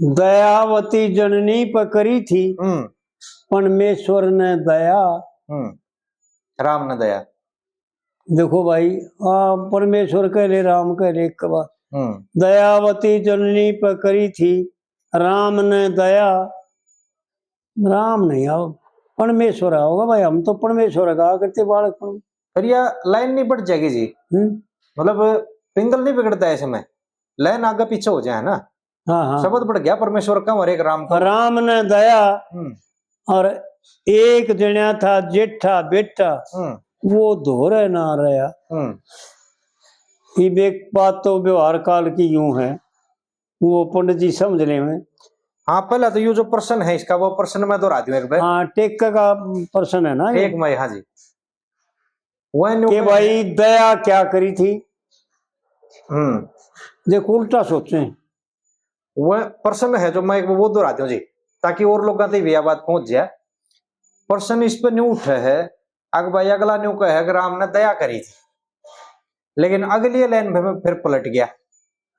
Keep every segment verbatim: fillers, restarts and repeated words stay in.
दयावती जननी पर करी थी हम्म। परमेश्वर ने दया। हम्म। राम ने दया। देखो भाई, आ, परमेश्वर कह ले, राम कह ले, एक बात। हम्म। दयावती जननी पर करी थी राम ने दया। राम नहीं आओ, परमेश्वर आओगा भाई, हम तो परमेश्वर का करते बालक। पर यह लाइन नहीं बढ़ जाएगी जी। हम्म। मतलब, पिंगल नहीं बिगड़ता है इसमें, लाइन आगे पीछे हो जाए ना। हाँ, हाँ। शब्द बढ़ गया परमेश्वर का और एक राम का। राम ने दया हम्म। और एक जण्या था जेठा बेटा, हम्म। वो धोरे ना रहा। हम्म। इब एक बात तो व्यवहार काल की यूं है, वो पंडित जी समझने में। हाँ, पहला तो ये जो प्रश्न है इसका, वो प्रश्न मैं दोहरा दूं एक बार। हाँ, टेक का प्रश्न है ना ये? एक मैं, हाँ जी। वह न्यू कि कहे भाई दया क्या करी थी? हम्म। देखो, उल्टा सोचें। वह प्रश्न है जो मैं एक वो दोहरा दूं जी, ताकि और लोगों तक भी यह बात पहुंच जाए। प्रश्न इस पे न्यू उठे है, अग भाई अगला न्यू कहे कि राम ने दया करी थी, लेकिन अगली लाइन में फिर पलट गया।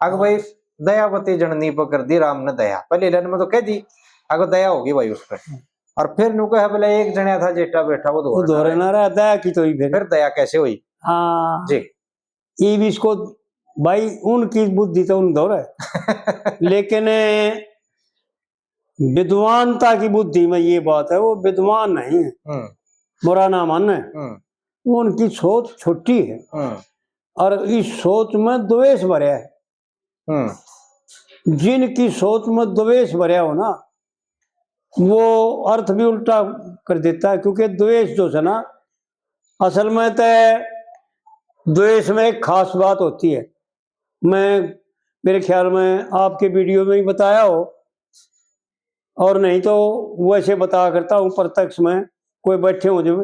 अग भाई दयावती जननी पर कर दी राम ने दया, पहली लाइन में तो कह दी, अग दया होगी भाई उस पर। और फिर न्यू कहे, बोले एक जण्या था जेठा बेटा, वो वो धोरे धोरे ना रहा, दया की तो ही फिर। फिर दया कैसे हुई? हाँ। जी। ये भी इसको भाई उनकी बुद्धि तो उन धोरे। लेकिन विद्वानता की बुद्धि में ये बात है, वो विद्वान नहीं है, हम्म। बुरा ना माने, हम्म। उनकी सोच छोटी है हम्म। और इस सोच में द्वेष भरा है। हम्म। जिनकी सोच में द्वेष भरा हो ना, वो अर्थ भी उल्टा कर देता है, क्योंकि द्वेष जो है ना, असल में तो द्वेष में एक खास बात होती है। मैं, मेरे ख्याल में आपके वीडियो में ही बताया हो, और नहीं तो वैसे बताया करता हूँ प्रत्यक्ष में, कोई बैठे हो जो,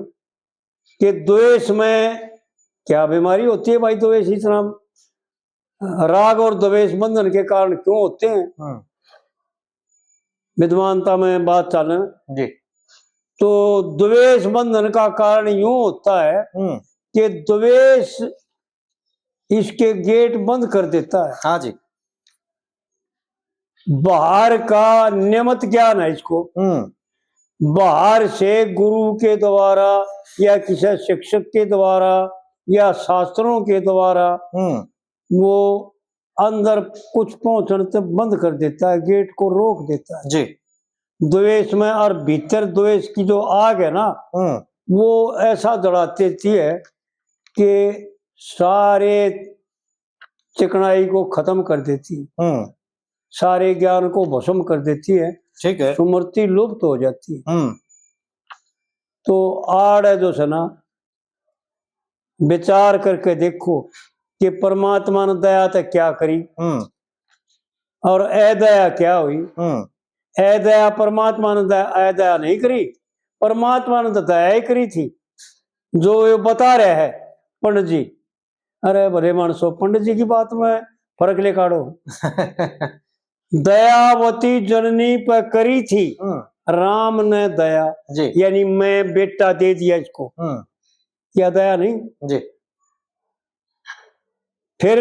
कि द्वेष में क्या बीमारी होती है भाई, द्वेष इतना, राग और द्वेष बंधन के कारण क्यों होते हैं? हम्म। विद्वानता में बात चल जी। तो द्वेष बंधन का कारण यूं होता है हम्म। कि द्वेष इसके गेट बंद कर देता है। हाँ जी। बाहर का नियमित ज्ञान है इसको। हम्म। बाहर से गुरु के द्वारा या किसी शिक्षक के द्वारा या शास्त्रों के द्वारा हम्म। वो अंदर कुछ पहुंचने से बंद कर देता है, गेट को रोक देता है। जी। द्वेष में, और भीतर द्वेष की जो आग है ना, हम्म। वो ऐसा जला देती है कि सारे चिकनाई को खत्म कर देती, हम्म। सारे ज्ञान को भस्म कर देती है, ठीक है। स्मृति लुप्त हो जाती है। हम्म। तो आड़ है जो है ना, विचार करके देखो कि परमात्मा ने दया तो क्या करी हम्म। और अदया क्या हुई। हम्म। अदया, परमात्मा ने दया, अदया नहीं करी, परमात्मा ने तो दया ही करी थी। जो ये बता रहा है पंडित जी, अरे भले मानसो, पंडित जी की बात में फर्क ले काढ़ो। दयावती जननी पर करी थी हम्म। राम ने दया, जी। यानी मैं बेटा दे दिया इसको। हम्म। क्या दया नहीं? जी। फिर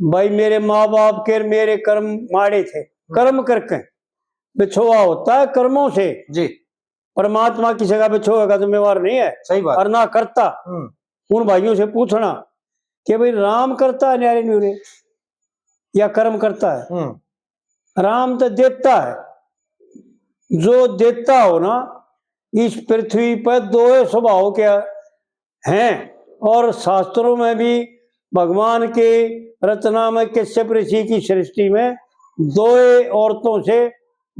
भाई, मेरे माँ बाप के मेरे कर्म माड़े थे, हम्म। कर्म करके बिछोआ होता है कर्मों से। जी। परमात्मा किसी का बिछोए का जिम्मेवार नहीं है। सही बात। और ना करता। हम्म। उन भाइयों से पूछना कि भाई, राम करता है न्यारे न्यूरे या कर्म करता है? हम्म। राम तो देता है। जो देता हो ना, इस पृथ्वी पर दो स्वभाव के हैं, और शास्त्रों में भी भगवान के रचना में कश्यप ऋषि की सृष्टि में दो औरतों से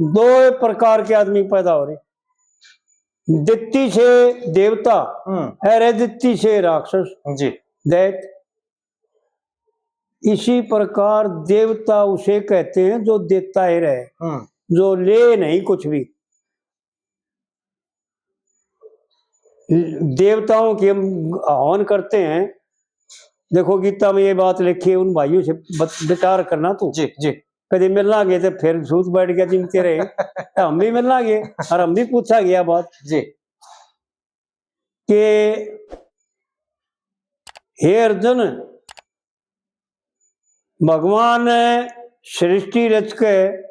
दो प्रकार के आदमी पैदा हो रहे, दित्ती से देवता हम्म। और अदित्ती से राक्षस, जी। दैत। इसी प्रकार देवता उसे कहते हैं जो देता ही रहे, हम्म। जो ले नहीं कुछ भी। देवताओं की हम हवन करते हैं। देखो, गीता में ये बात लिखी है, उन भाइयों से बत-, विचार करना तू। जी, जी। कदे मिलांगे तो फिर सूत बैठ गया जिनते रहे। तो हम भी मिलांगे और हम भी पूछा गया बात। जी। कि हे अर्जुन, भगवान सृष्टि रच के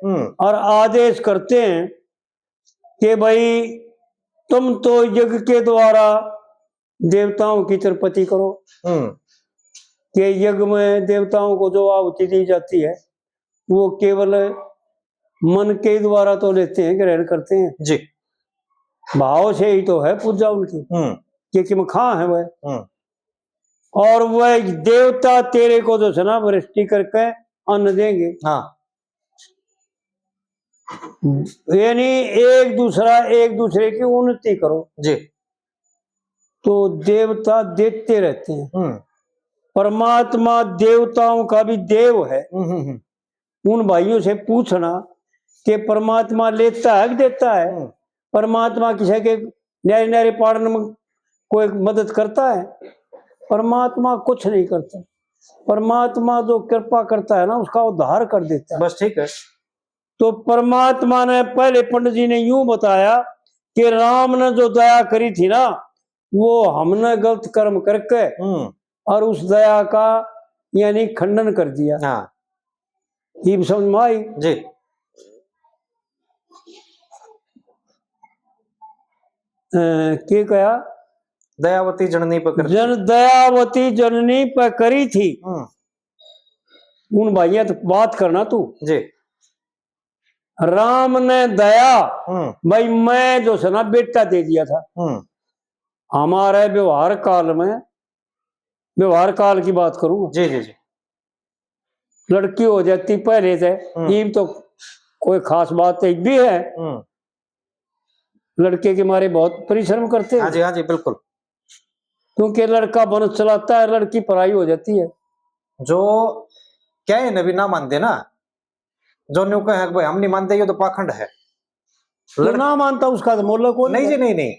हम्म। और आदेश करते हैं कि भाई, तुम तो यज्ञ के द्वारा देवताओं की उत्पत्ति करो। हम्म। कि यज्ञ में देवताओं को जो आहुति दी जाती है, वो केवल मन के द्वारा तो लेते हैं, ग्रहण करते हैं। जी। भाव से ही तो है पूजा उनकी, हम्म। कि किम खां है वह। हम्म। और वह देवता तेरे को जो है ना, वृष्टि करके अन्न देंगे। हाँ। यानी एक दूसरा, एक दूसरे की उन्नति करो। जी। तो देवता देते रहते हैं। हम्म। परमात्मा देवताओं का भी देव है। हम्म, हम्म, हम्म। उन भाइयों से पूछना कि परमात्मा लेता है कि देता है? हम्म। परमात्मा किसी के न्यारे न्यारे पाड़न में कोई मदद करता है? परमात्मा कुछ नहीं करता। परमात्मा जो कृपा करता है ना, उसका उद्धार कर देता है। बस ठीक है। तो परमात्मा ने पहले पंडित जी ने यूं बताया कि राम ने जो दया करी थी ना, वो हमने गलत कर्म करके हम्म। और उस दया का यानी खंडन कर दिया। हाँ। ये भी समझ में आई? जी। अ, के कहा? दयावती जननी पर कर जन, दयावती जननी पर करी थी। हम्म। उन भाइयों तो बात करना तू। जी। राम ने दया, हम्म। भाई, मैं जो है ना, बेटा दे दिया था। हम्म। हमारे व्यवहार काल में, व्यवहार काल की बात करूंगा। जी, जी, जी। लड़की हो जाती पहले से, हम्म। इब तो कोई खास बात तो भी है। हम्म। लड़के के मारे बहुत परिश्रम करते हैं। हाँ जी, हाँ जी, बिल्कुल। क्योंकि लड़का वंश चलाता है, लड़की पराई हो जाती है। जो कहे न भी ना मानते ना, जो न्यू कहे कि भाई हम नहीं मानते, ये तो पाखंड है। जो लड़- ना मानता उसका तो मोल को नहीं जी, नहीं, नहीं।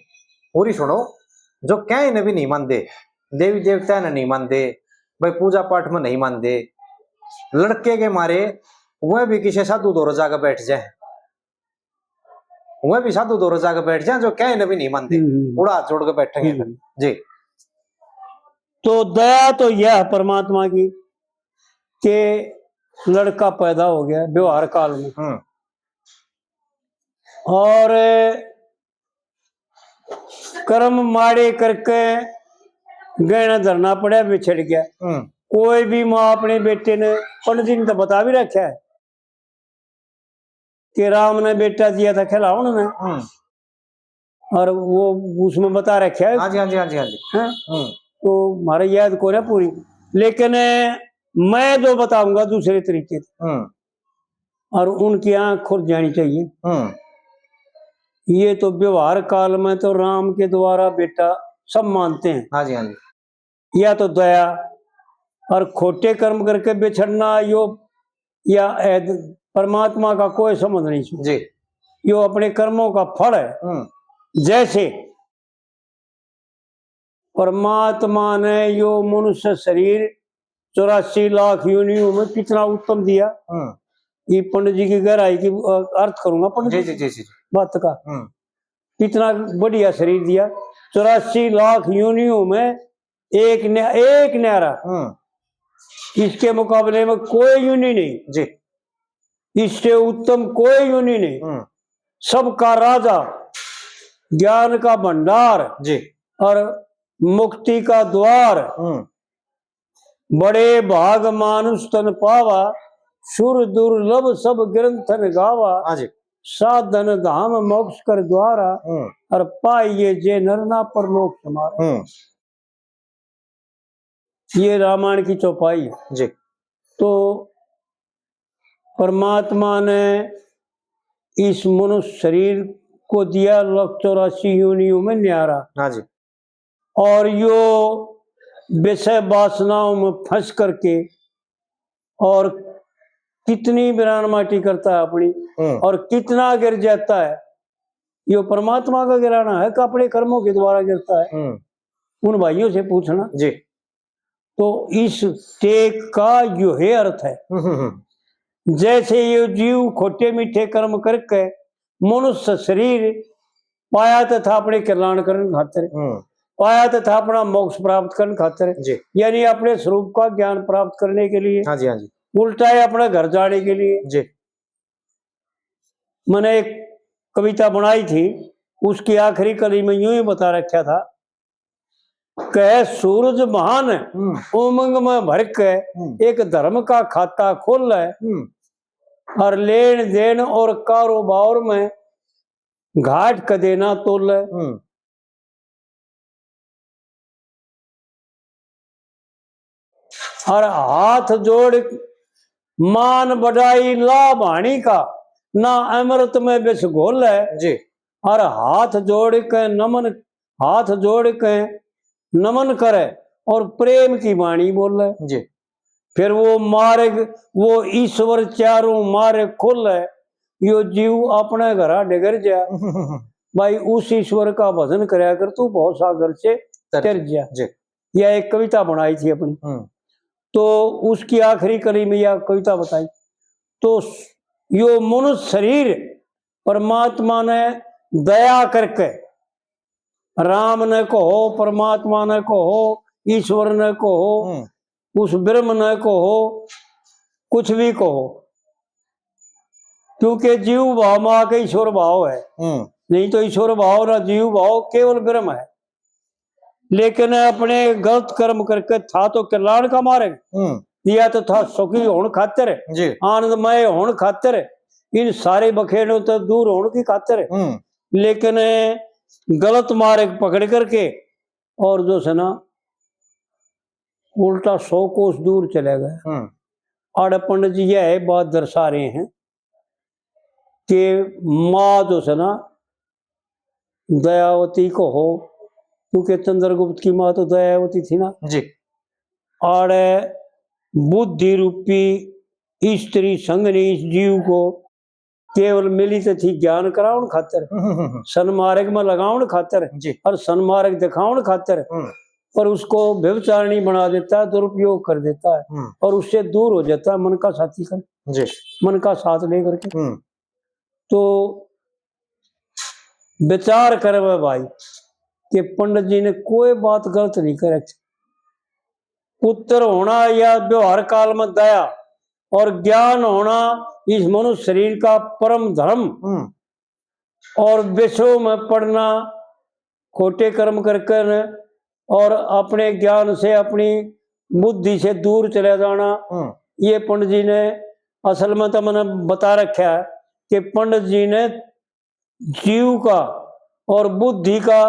पूरी सुनो, जो कहे न भी नहीं मानते, देवी देवता ने नहीं मानते, भाई पूजा पाठ में नहीं मानते, लड़के के मारे वह भी किसी साधु धोरे जाकर बैठ जाए, वह भी साधु धोरे जाकर बैठ जाए, जो कहे न भी नहीं मानते, हम्म। उड़ा हाथ जोड़ के बैठेंगे। हम्म। जी। तो दया तो यह है परमात्मा की कि लड़का पैदा हो गया व्यवहार काल में, हम्म। और कर्म माड़े करके गहना धरना पड़ा, बिछड़ गया। हम्म। कोई भी माँ अपने बेटे ने, पंडित जी ने तो बता भी रखा है कि राम ने बेटा दिया था खिलावन में, हम्म। और वो उसमें बता रखा है। हाँ जी, हाँ जी, हाँ जी, हाँ जी। हैं? हम्म। तो हमारे याद को ना पूरी, लेकिन मैं जो बताऊंगा दूसरे तरीके से। हम्म। और उनकी आंख खुल जानी चाहिए। हम्म। ये तो व्यवहार काल में तो राम के द्वारा बेटा सब मानते हैं। हाँ जी, हाँ जी। या तो दया, और खोटे कर्म करके बिछड़ना, यो या ऐद-, परमात्मा का कोई संबंध नहीं छू। जी। यो अपने कर्मों का फल है। हम्म। जैसे परमात्मा ने यो मनुष्य शरीर चौरासी लाख योनियों में कितना उत्तम दिया। हम्म। ये पंडित जी की गहराई की, अ, अर्थ करूंगा पंडित जी, जी, जी, जी, जी। बात का। हम्म। कितना बढ़िया शरीर दिया। चौरासी लाख योनियों में एक न्या-, एक न्यारा। हम्म। इसके मुकाबले में कोई योनि नहीं। जी। इससे उत्तम कोई योनि नहीं। हम्म। सबका राजा, ज्ञान का भंडार जी। और मुक्ति का द्वार। हम्म। बड़े भाग मानुष तन पावा, सुर दुर्लभ सब ग्रंथन गावा। हाँ जी। साधन धाम मोक्ष कर द्वारा, हम्म। और पाइए जे नर ना परलोक समारा। हम्म। ये रामायण की चौपाई है। जी। तो परमात्मा ने इस मनुष्य शरीर को दिया लाख चौरासी योनियों में न्यारा। हाँ जी। और यो विषय वासनाओं में फंस करके और कितनी बिरान माटी करता है अपनी, हम्म। और कितना गिर जाता है, यो परमात्मा का गिराना है कि अपने कर्मों के द्वारा गिरता है? हम्म। उन भाइयों से पूछना। जी। तो इस टेक का यो है अर्थ है। हम्म, हम्म, हम्म। जैसे ये जीव खोटे मीठे कर्म करके मनुष्य शरीर पाया तो था अपने कल्याण करने खातिर, हम्म। पाया तो था अपना मोक्ष प्राप्त करने खातिर, जी। यानी अपने स्वरूप का ज्ञान प्राप्त करने के लिए। हाँ जी, हाँ जी। उल्टा है अपने घर जाने के लिए। जी। मैंने एक कविता बनाई थी, उसकी आखिरी कली में यूं ही बता रखा था, कह सूरज महान हम्म। उमंग में भर के हम्म। एक धर्म का खाता खोल है हम्म। और लेन देन और कारोबार में घाट कदे ना तोल है। हम्म। और हाथ जोड़ मान बढ़ाई ला भाणी का, ना अमृत में विष घोल है। जी। और हाथ जोड़ के नमन, हाथ जोड़ के नमन करे और प्रेम की वाणी बोले। जी। फिर वो मार्ग, वो ईश्वर चारों मार्ग खोले, यो जीव अपने घरा डिगर जा। भाई, उस ईश्वर का भजन करया कर, तू भव सागर से तर तर जा। जी। यह एक कविता बनाई थी अपनी। हम्म। तो उसकी आखिरी कली में यह कविता बताई। तो यो मनुष्य शरीर परमात्मा ने दया करके, राम ने कहो, परमात्मा ने कहो, ईश्वर ने कहो, हम्म। उस ब्रह्म ने कहो, कुछ भी कहो, क्योंकि जीव भाव में आके ईश्वर भाव है। हम्म। नहीं तो ईश्वर भाव ना जीव भाव, केवल ब्रह्म है। लेकिन अपने गलत कर्म करके था तो कल्याण का मार्ग, हम्म। या तो था सुखी होण खातर, जी। आनंदमय होण खातर, इन सारे बखेड़ों से दूर होण की खातर। हम्म। लेकिन गलत मार्ग पकड़ करके और जो है ना, उल्टा सौ कोस दूर चले गए। हम्म। आड़े पंडित जी यह बात दर्शा रहे हैं कि माँ जो है ना, दयावती कहो, क्योंकि चंद्रगुप्त की माँ तो दयावती थी ना। जी। आड़े बुद्धि रूपी स्त्री संघ ने इस जीव को केवल मिली तो थी ज्ञान करावण खातर, हम्म, हम्म, हम्म। सन्मार्ग में लगावण खातर जी। और सन्मार्ग दिखावण खातर, हम्म। पर उसको व्यभिचारिणी बना देता है, दुरुपयोग कर देता है हम्म। और उससे दूर हो जाता है मन का साथी कर, जी। मन का साथ लेकर के। हम्म। तो विचार करे भाई कि पंडित जी ने कोई बात गलत नहीं कर रखी। पुत्र होना या व्यवहार काल में दया और ज्ञान होना इस मनुष्य शरीर का परम धर्म हम्म। और विषयों में पड़ना, खोटे कर्म करके न, और अपने ज्ञान से, अपनी बुद्धि से दूर चले जाना। हम्म। ये पंडित जी ने असल में तो मैंने बता रखा है कि पंडित जी ने जीव का और बुद्धि का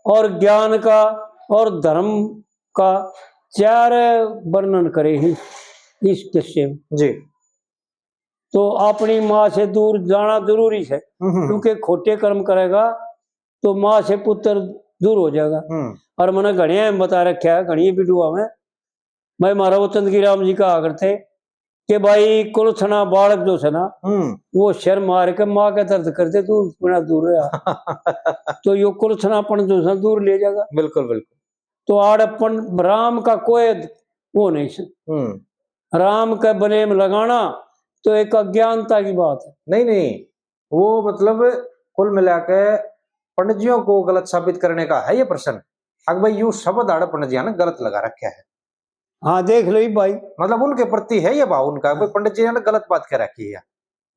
और ज्ञान का और धर्म का चार वर्णन करे हैं इस किस्से में। जी। तो अपनी माँ से दूर जाना जरूरी है, हम्म। क्योंकि खोटे कर्म करेगा तो माँ से पुत्र दूर हो जाएगा। हम्म। और मैंने घणिया में बता रखा है, घणी वीडियो में, भाई, म्हारा वो चंदगी राम जी कहा करते कि भाई, कुलछना बालक जो है ना, हम्म। वो सिर मार के माँ के दर्द करते, तू बिना दूर रहा। तो यो कुलछनापन जो है ना, दूर ले जाएगा। बिल्कुल, बिल्कुल। तो आड़े पन-, राम का कोई वो नहीं से। हम्म। राम के blame लगाना तो एक अज्ञानता की बात है। नहीं, नहीं, वो मतलब कुल मिला के पंडित जियों को गलत साबित करने का है ये प्रश्न। अक भाई, यू शब्द आड़े पंडित जी ने गलत लगा रखा है। हाँ, देख लो ही भाई। मतलब उनके प्रति है ये भाव उनका, कोई पंडित जी ने गलत बात कह रखी है।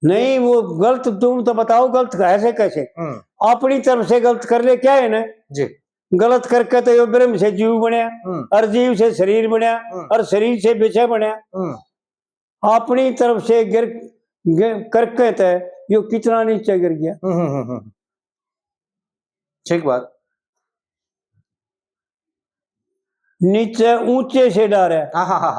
नहीं, वो गलत, तुम तो बताओ, गलत कैसे, कैसे? हम्म। अपनी तरफ से गलत कर ले, क्या है ना? जी। गलत करके तो यो ब्रह्म से जीव बनया, हम्म। और जीव से शरीर बनया, हम्म। और शरीर से विषय बनया। हम्म। अपनी तरफ से गिर, गिर करके तो यो कितना नीचे गिर गया। हम्म, हम्म, हम्म, हम्म। ठीक बात। नीचे ऊंचे से डारे। हाँ, हाँ, हाँ,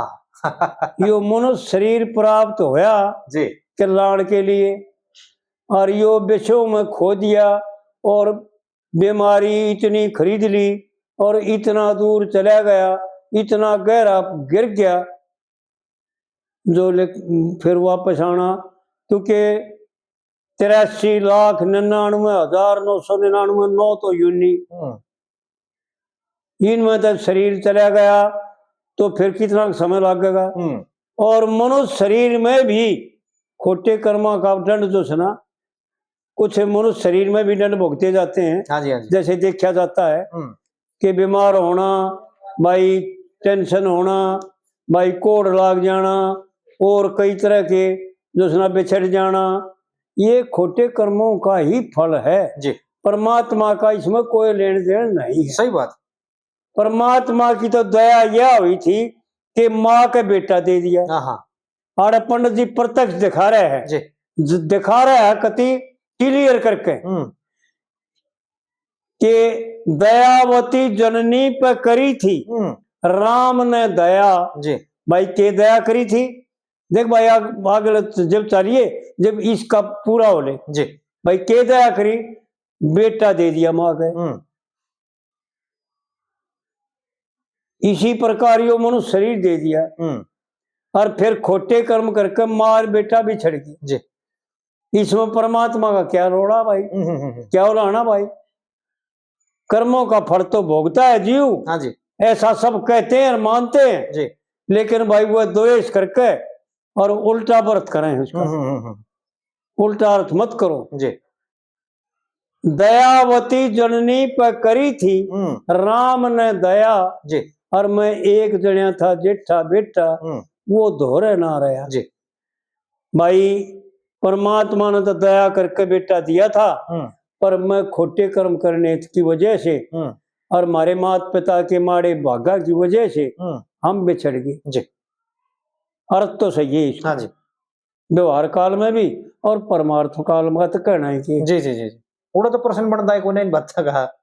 हाँ। यो मनुष्य शरीर प्राप्त होया जी। कल्याण के लिए, और यो विषयों में खो दिया और बीमारी इतनी खरीद ली और इतना दूर चला गया, इतना गहरा गिर गया, जो ले-, फिर वापस आना, क्योंकि तिरासी लाख निन्यानवे हजार नौ सौ निन्यानवे नौ तो योनि। हम्म। इनमें तो शरीर चला गया तो फिर कितना समय लगेगा? हम्म। और मनुष्य शरीर में भी खोटे कर्मा का दंड जो है ना, कुछ मनुष्य शरीर में भी दंड भुगते जाते हैं। हाँ जी, हाँ जी। जैसे देखा जाता है हम्म। कि बीमार होना, भाई tension होना, भाई कोढ़ लाग जाना, और कई तरह के, जो उसना बिछड़ जाना, ये खोटे कर्मों का ही फल है। जी। परमात्मा का इसमें कोई लेन देन नहीं है। सही बात। परमात्मा की तो दया यह हुई थी कि माँ के बेटा दे दिया। हाँ हाँ। और पंडित जी प्रत्यक्ष दिखा रहे हैं, जी। ज- दिखा रहे हैं कति क्लियर करके हम्म। कि दयावती जननी पे करी थी हम्म। राम ने दया। जी। भाई, के दया करी थी? देख भाई, आग, आगे जब चलिए, जब इसका पूरा हो ले। जी। भाई, के दया करी? बेटा दे दिया माँ के। हम्म। इसी प्रकार यो मनुष्य शरीर दे दिया हम्म। और फिर खोटे कर्म करके माँ और बेटा बिछड़ गए। जी। इसमें परमात्मा का क्या रोड़ा भाई, हम्म, हम्म, हम्म। क्या उलाना भाई? कर्मों का फल तो भोगता है जीव, हाँ जी। ऐसा सब कहते हैं और मानते हैं, जी। लेकिन भाई वो द्वेष करके और उल्टा व्रत करें उसका। हम्म, हम्म, हम्म, हम्म। उल्टा अर्थ मत करो। जी। दयावती जननी पे करी थी हम्म। राम ने दया, जी। और मैं एक जणिया था जेठा बेटा, हम्म। वो धोरे ना रहा। जी। भाई, परमात्मा ने तो दया करके बेटा दिया था, हम्म। पर मैं खोटे कर्म करने की वजह से हम्म। और हमारे माता पिता के माड़े भागा की वजह से हम्म। हम बिछड़ गए। जी। अर्थ तो सही है इसका। हाँ जी। व्यवहार काल में भी और परमार्थ काल में तो कहना है कि जी जी जी जी। उड़ा तो प्रश्न बनता है कोने इन बातों का।